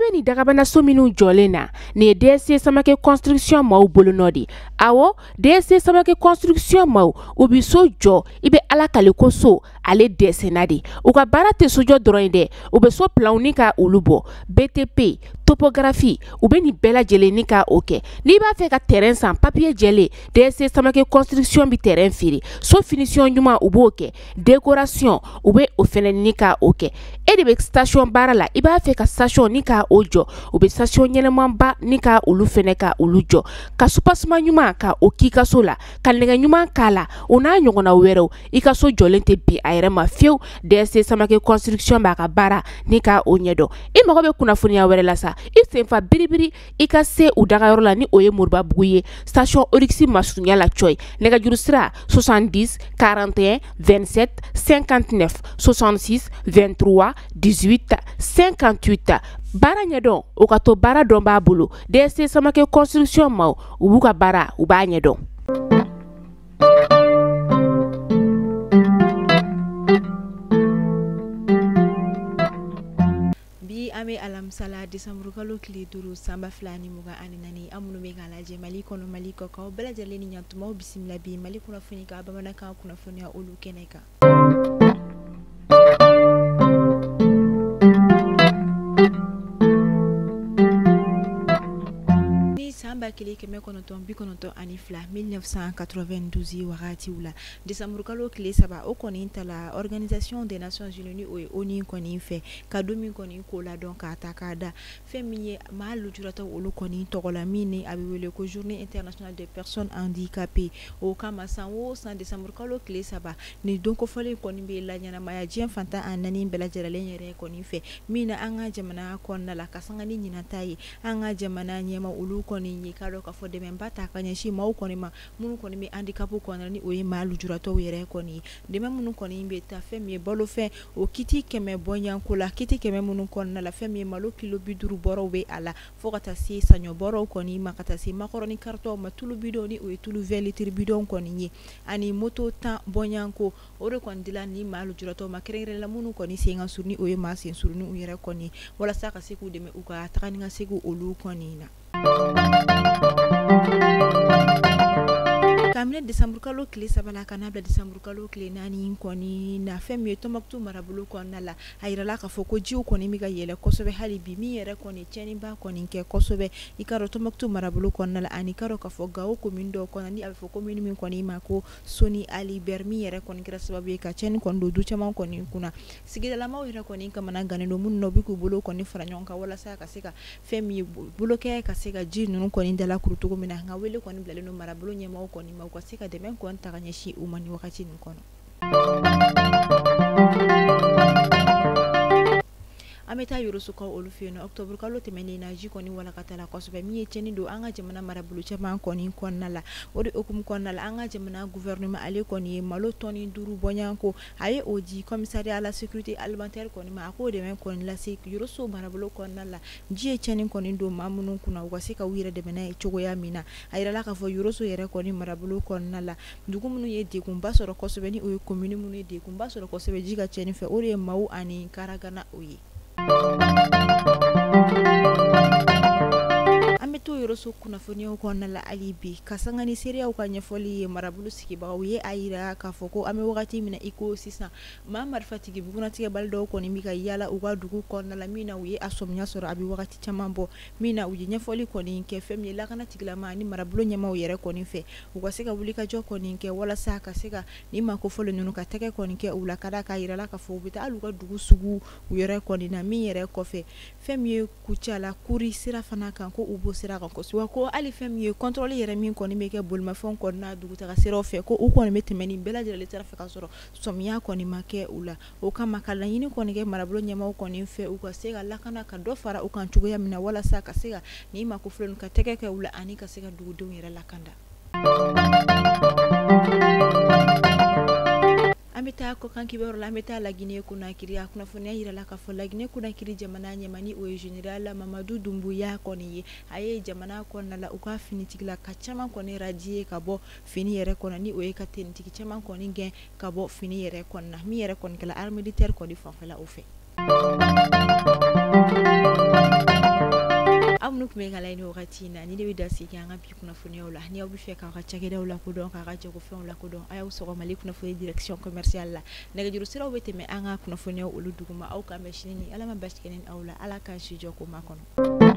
bɛ nin dagabanaso minnu jɔlen na, nin ye DSC Samake Construction maaw bolonɔ de. Awɔ, DSC Samake Construction maaw, u bɛ so jɔ, i bɛ Ala kale ko so ale dɛsɛnna de. U ka baara tɛ sojɔ dɔrɔn ye dɛ, u bɛ so planw ni ka olu bɔ, BTP, topographie, u bɛ nin bɛɛ lajɛlen ni ka o kɛ. N'i b'a fɛ ka terrain san, papier jɛlen, DSC Samake Construction bɛ terrain feere. So finition ɲuman, u b'o kɛ, décoration, u bɛ o fɛnɛ ni ka o kɛ. E de bɛ station baara la, i b'a fɛ ka station ni ka o jɔ, u bɛ station ɲɛnɛmanba ni ka olu fɛnɛ ka olu jɔ, ka soubassement ɲuman ka o k'i ka so la, ka nɛgɛ ɲuman k'a la, o n'a ɲɔgɔnna wɛrɛw. I ka so jɔlen tɛ bin a yɛrɛ ma fiyewu. DSC Samake Construction b'a ka baara ni ka o ɲɛdɔn. I mago bɛ kunnafoniya wɛrɛ la sa, i senfa biribiri i ka se u dagayɔrɔ la, ni o ye Moribabugu ye, station Oryx masurunya la cɔyi. Nɛgɛjuru sira 70 41 27 59 66 23 18 58. Baara ɲɛdɔn, o ka to baara dɔn b'a bolo. DSC Samake Construction maaw, u b'u ka baara, u b'a ɲɛdɔn. Bi an bɛ alamisa la, décembre kalo tile 5 san 2024. An minnu bɛ k'a lajɛ Mali kɔnɔ, Mali kɔ kan, bɛɛ lajɛlen ni ɲantumaw bisimila bi Mali kunnafoni ka bamanankan kunnafoniya olu kɛnɛ kan. Ni san 1992 1992 wagatiw la, décembre kalo tile 3, o kɔni ta la Organisation des Nations Unies, o ye ONU kɔni fɛ ka don min kɔni ko ladɔn k'a ta k'a da fɛn min ye maa lujuratɔ olu kɔni tɔgɔ la, min ni a bɛ wele ko Journée internationale des personnes handicapées. O kama san o san décembre kalo tile 3, nin don kofɔlen kɔni bɛ laɲɛnamaya diɲɛ fantan a naani bɛɛ lajɛlen yɛrɛ kɔni fɛ, min na an ka jamana kɔnɔna la, ka sanga ni ɲinan ta ye, an ka jamana ɲɛma olu kɔni ye k'a dɔn k'a fɔ dɛmɛba ta ka ɲɛsin maaw kɔni ma minnu kɔni bɛ handicap kɔnɔna, ni o ye maa lujuratɔw yɛrɛ kɔni ye. Dɛmɛ minnu kɔni bɛ taa fɛn min ye balofɛn, o kiti 100 bɔɲɔgɔnko la, kiti 100 minnu kɔnɔna la, fɛn min ye malo kilo 50 bɔrɔw bɛ a la, fo ka taa se saɲɔ bɔrɔw kɔni ma, ka taa se makɔrɔni karitɔw ma, tulu bidon ni o ye tulu 20 litres bidon kɔni ye, ani moto 10 bɔɲɔgɔnko. O de kɔni dila ni maa lujuratɔw ma, kɛrɛnkɛrɛnnenya la minnu kɔni sen ka surun, ni o ye maa sen surunninw yɛrɛ kɔni ye, walasa ka se k'u dɛmɛ u ka taga ni ka segin olu kɔni na. Kabini décembre kalo tile 3 la ka n'a bila décembre kalo tile 4 kɔni na, fɛn min ye Tombouctou marabolo kɔnɔna la, a yirala k'a fɔ ko jiw kɔni bɛ ka yɛlɛ kosɛbɛ hali bi, min yɛrɛ kɔni tiɲɛniba kɔni kɛ kosɛbɛ i ka dɔn Tombouctou marabolo kɔnɔna la, ani ka dɔn k'a fɔ Gao commune dɔw kɔnɔ, ni a bɛ fɔ commune min kɔni ma ko Soni Ali Ber, min yɛrɛ kɔni kɛra sababu ye ka tiɲɛni kɔni don du caman kɔni kunna. Sigidalamaw yɛrɛ kɔni kamana gannen don minnu na, u bɛ k'u bolo kɔni fara ɲɔgɔn kan walasa ka se ka fɛn min ye bolo kɛ ka se ka ji ninnu kɔni dalakuru cogo min na. Nka wele kɔni bilalen don marabolo ɲɛmaaw kɔni ma, u ka se ka dɛmɛ kɔni ta ka ɲɛsin u ma nin wagati nin kɔnɔ. An bɛ taa Yorosokaw olu fɛ yen nɔ, octobre kalo tɛmɛnen na, ji kɔni walakatala kosɛbɛ, min ye tiɲɛni don an ka jamana marabolo caman kɔni kɔnɔna la. O de hukumu kɔnɔna la, an ka jamana gouvernement ale kɔni ye malo tɔni 5 bɔɲɔgɔnko, a ye o di commissariat à la sécurité alimentaire kɔni ma, a k'o dɛmɛ kɔni lase Yoroso marabolo kɔnɔna la. Ji ye tiɲɛni kɔni don maa minnu kunna, u ka se ka u yɛrɛ dɛmɛ n'a ye cogoya min na. A yirala k'a fɔ Yoroso yɛrɛ kɔni marabolo kɔnɔna la, dugu minnu ye degunba sɔrɔ kosɛbɛ, ni o ye commune minnu ye degunba sɔrɔ kosɛbɛ ji ka tiɲɛni fɛ, o de ye Mawu ani Karagana o ye. An bɛ to Yoroso kunnafoniyaw kɔnɔna la hali bi, ka sanga ni seereyaw ka ɲɛfɔli ye marabolo sigibagaw ye, a yira k'a fɔ ko an bɛ wagati min na i ko sisan, maa marifatigi bugunnatigɛbali dɔw kɔni bɛ ka yaala u ka dugu kɔnɔna la, min na u ye a sɔmiya sɔrɔ a bɛ wagati caman bɔ, min na u ye ɲɛfɔli kɔni kɛ fɛn min ye lakana tigilama ni marabolo ɲɛmaaw yɛrɛ kɔni fɛ, u ka se ka wulikajɔ kɔni kɛ walasa ka se ka ni maa kofɔlen ninnu ka tɛgɛ kɔni kɛ u la, ka d'a kan a yirala k'a fɔ u bɛ taa hali u ka dugu sugu u yɛrɛ kɔni na. Min yɛrɛ kɔfɛ, fɛn min ye Kucala Kuri sira fana kan, ko u b'o sira kan kosɛbɛ, wa ko hali fɛn min ye contrôle yɛrɛ min kɔni bɛ kɛ bolimafɛnw kɔnɔna dugutaga siraw fɛ, ko u kɔni bɛ tɛmɛ nin bɛɛ lajɛlen sira fɛ ka sɔrɔ sɔmiya kɔni ma kɛ u la. O kama ka laɲini kɔni kɛ marabolo ɲɛmaaw kɔni fɛ, u ka se ka lakana ka dɔ fara u kan cogoya min na, walasa ka se ka nin maa kofɔlen ka tɛgɛ kɛ u la ani ka se ka dugudenw yɛrɛ lakanda. An bɛ taa kɔkan kibaru la, an bɛ taa Laginɛ Konakiri. A kunnafoniya yirala k'a fɔ Laginɛ Konakiri jamana ɲɛmaa, ni o ye général Mamadu Dunbuya kɔni ye, a ye jamana kɔnɔna la u ka finitigila ka caman kɔni radier ka bɔ fini yɛrɛ kɔnɔ, ni o ye ka tenitigi caman kɔni gɛn ka bɔ fini yɛrɛ kɔnɔna, min yɛrɛ kɔni kɛla armée de terre kɔni fanfɛla o fɛ. Aw minnu tun bɛ ka layɛ ni wagati in na, ni de bɛ da sigi an ka bi kunnafoniyaw la. Ni aw bɛ fɛ k'aw ka cakɛdaw lakodɔn, k'aw ka jagofɛnw lakodɔn, a y'aw sɔgɔ Mali kunnafoni direction commerciale la. Nɛgɛjuru siraw bɛ tɛmɛ an ka kunnafoniyaw olu duguma. Aw k'an bɛn sini ni Ala ma basi kɛ ni aw la. Ala k'an si jɔ ko ma kɔnɔ.